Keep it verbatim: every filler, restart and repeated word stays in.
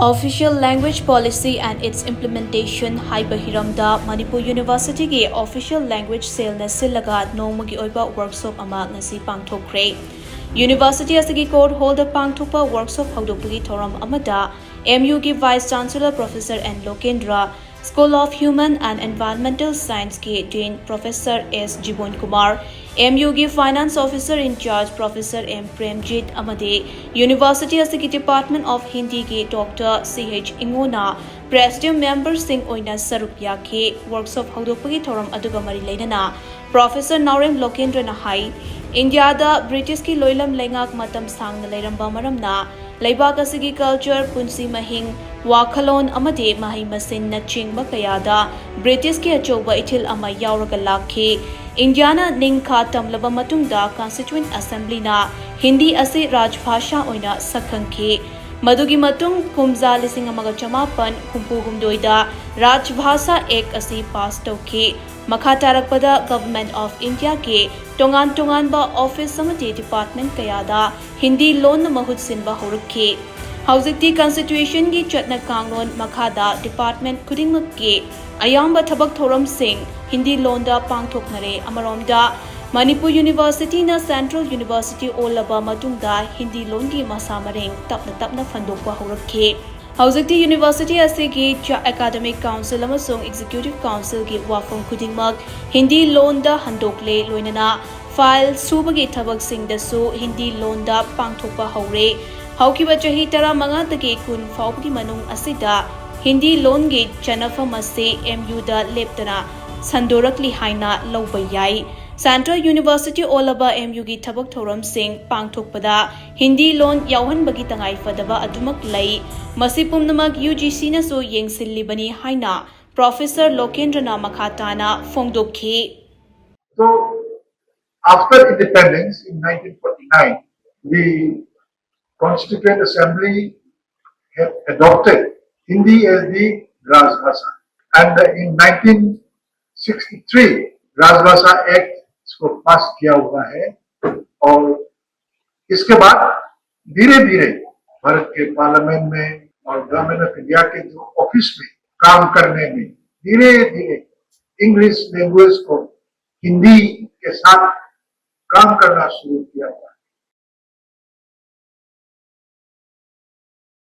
Official Language Policy and its Implementation ꯍꯥꯏꯕ ꯍꯤꯔꯝꯗ ꯃꯅꯤꯄꯨꯔ ꯌꯨꯅꯤꯚꯔꯁꯤꯇꯤꯒꯤ Official Language Cellꯅ ꯁꯤꯜꯂꯒ ꯅꯣꯡꯃꯒꯤ ꯑꯣꯏꯕ workshop ꯑꯃ ꯉꯁꯤ ꯄꯥꯡꯊꯣꯛꯈ꯭ꯔꯦ꯫ ꯌꯨꯅꯤꯚꯔꯁꯤꯇꯤ ꯑꯁꯤꯒꯤ court hallꯗ ꯄꯥꯡꯊꯣꯛꯄ workshop ꯍꯧꯗꯣꯛꯄꯒꯤ ꯊꯧꯔꯝ ꯑꯃꯗ M Uꯒꯤ Vice Chancellor Professor N Lokendra, School of Human and Environmental Scienceꯀꯤ Dean Professor S Jibon Kumar, M Uꯒꯤ Finance Officer in Charge Professor M Premjit ꯑꯃꯗꯤ ꯌꯨꯅꯤꯚꯔꯁꯤꯇꯤ ꯑꯁꯤꯒꯤ Department of Hindiꯒꯤ Doctor C H Ingona Presidium memberꯁꯤꯡ ꯑꯣꯏꯅ ꯁꯔꯨꯛ ꯌꯥꯈꯤ꯫ Workshop ꯍꯧꯗꯣꯛꯄꯒꯤ ꯊꯧꯔꯝ ꯑꯗꯨꯒ ꯃꯔꯤ ꯂꯩꯅꯅ Professor ꯅꯥꯎꯔꯦꯝ ꯂꯣꯀꯦꯟꯗ꯭ꯔꯅ ꯍꯥꯏ, ꯏꯟꯗꯤꯌꯥꯗ ꯕ꯭ꯔꯤꯇꯤꯁꯀꯤ ꯂꯣꯏꯂꯝ ꯂꯩꯉꯥꯛ ꯃꯇꯝ ꯁꯥꯡꯅ ꯂꯩꯔꯝꯕ ꯃꯔꯝꯅ ꯂꯩꯕꯥꯛ ꯑꯁꯤꯒꯤ culture, ꯄꯨꯟꯁꯤ ꯃꯍꯤꯡ, ꯋꯥꯈꯜꯂꯣꯟ ꯑꯃꯗꯤ ꯃꯍꯩ ꯃꯁꯤꯡꯅꯆꯤꯡꯕ ꯀꯌꯥꯗ ꯕ꯭ꯔꯤꯇꯤꯁꯀꯤ ꯑꯆꯧꯕ ꯏꯊꯤꯜ ꯑꯃ ꯌꯥꯎꯔꯒ ꯂꯥꯛꯈꯤ꯫ ꯏꯟꯗꯤꯌꯥꯅ ꯅꯤꯡꯈꯥ ꯇꯝꯂꯕ ꯃꯇꯨꯡꯗ Constituent Assemblyꯅ ꯍꯤꯟꯗꯤ ꯑꯁꯤ ꯔꯥꯖꯚꯥꯁꯥ ꯑꯣꯏꯅ ꯁꯛꯈꯪꯈꯤ꯫ ꯃꯗꯨꯒꯤ ꯃꯇꯨꯡ ꯀꯨꯝꯖꯥ ꯂꯤꯁꯤꯡ ꯑꯃꯒ ꯆꯃꯥꯄꯟ ꯍꯨꯝꯐꯨ ꯍꯨꯝꯗꯣꯏꯗ ꯔꯥꯖꯚꯥꯁꯥ Act ꯑꯁꯤ pass ꯇꯧꯈꯤ꯫ ꯃꯈꯥ ꯇꯥꯔꯛꯄꯗ Government of Indiaꯒꯤ ꯇꯣꯉꯥꯟ ꯇꯣꯉꯥꯟꯕ office ꯑꯃꯗꯤ department ꯀꯌꯥꯗ ꯍꯤꯟꯗꯤ ꯂꯣꯟꯅ ꯃꯍꯨꯠ ꯁꯤꯟꯕ ꯍꯧꯔꯛꯈꯤ꯫ ꯍꯧꯖꯤꯛꯇꯤ Constitutionꯒꯤ ꯆꯠꯅ ꯀꯥꯡꯂꯣꯟ ꯃꯈꯥꯗ department ꯈꯨꯗꯤꯡꯃꯛꯀꯤ ꯑꯌꯥꯝꯕ ꯊꯕꯛ ꯊꯧꯔꯝꯁꯤꯡ ꯍꯤꯟꯗꯤ ꯂꯣꯟꯗ ꯄꯥꯡꯊꯣꯛꯅꯔꯦ꯫ ꯑꯃꯔꯣꯝꯗ ꯃꯅꯤꯄꯨꯔ ꯌꯨꯅꯤꯚꯔꯁꯤꯇꯤꯅ Central University ꯑꯣꯜꯂꯕ ꯃꯇꯨꯡꯗ ꯍꯤꯟꯗꯤ ꯂꯣꯟꯒꯤ ꯃꯁꯥ ꯃꯔꯦꯡ ꯇꯞꯅ ꯇꯞꯅ ꯐꯟꯗꯣꯛꯄ ꯍꯧꯔꯛꯈꯤ꯫ ꯍꯧꯖꯤꯛꯇꯤ ꯌꯨꯅꯤꯚꯔꯁꯤꯇꯤ ꯑꯁꯤꯒꯤ ꯆ-, Academic Council ꯑꯃꯁꯨꯡ Executive Councilꯒꯤ ꯋꯥꯐꯝ ꯈꯨꯗꯤꯡꯃꯛ ꯍꯤꯟꯗꯤ ꯂꯣꯟꯗ ꯍꯟꯗꯣꯛꯂꯦ, ꯂꯣꯏꯅꯅ file ꯁꯨꯕꯒꯤ ꯊꯕꯛꯁꯤꯡꯗꯁꯨ ꯍꯤꯟꯗꯤ ꯂꯣꯟꯗ ꯄꯥꯡꯊꯣꯛꯄ ꯍꯧꯔꯦ꯫ ꯍꯧꯈꯤꯕ ꯆꯍꯤ ꯇꯔꯥꯃꯉꯥꯗꯒꯤ ꯀꯨꯟ ꯐꯥꯎꯕꯒꯤ ꯃꯅꯨꯡ ꯑꯁꯤꯗ ꯍꯤꯟꯗꯤ ꯂꯣꯟꯒꯤ ꯆꯠꯅꯐꯝ ꯑꯁꯤ M Uꯗ ꯂꯦꯞꯇꯅ ꯁꯟꯗꯣꯔꯛꯂꯤ ꯍꯥꯏꯅ ꯂꯧꯕ ꯌꯥꯏ꯫ Central University ꯑꯣꯜꯂꯕ M Uꯒꯤ ꯊꯕꯛ ꯊꯧꯔꯝꯁꯤꯡ ꯄꯥꯡꯊꯣꯛꯄꯗ ꯍꯤꯟꯗꯤ ꯂꯣꯟ ꯌꯥꯎꯍꯟꯕꯒꯤ ꯇꯉꯥꯏꯐꯗꯕ ꯑꯗꯨꯃꯛ ꯂꯩ꯫ ꯃꯁꯤ ꯄꯨꯝꯅꯃꯛ UGCꯅꯁꯨ ꯌꯦꯡꯁꯤꯜꯂꯤꯕꯅꯤ ꯍꯥꯏꯅ Professor ꯂꯣꯀꯦꯟꯗ꯭ꯔꯅ ꯃꯈꯥ ꯇꯥꯅ ꯐꯣꯡꯗꯣꯛꯈꯤ꯫ So, after independence in nineteen forty-nine, the Constituent Assembly had adopted Hindi as the Rajbhasha. And in nineteen sixty-three, Rajbhasha Act इसको पास किया हुआ है और इसके बाद धीरे धीरे भारत के पार्लियामेंट में और गवर्नमेंट ऑफ इंडिया के जो ऑफिस में काम करने में धीरे धीरे इंग्लिश लैंग्वेज को हिंदी के साथ काम करना शुरू किया था।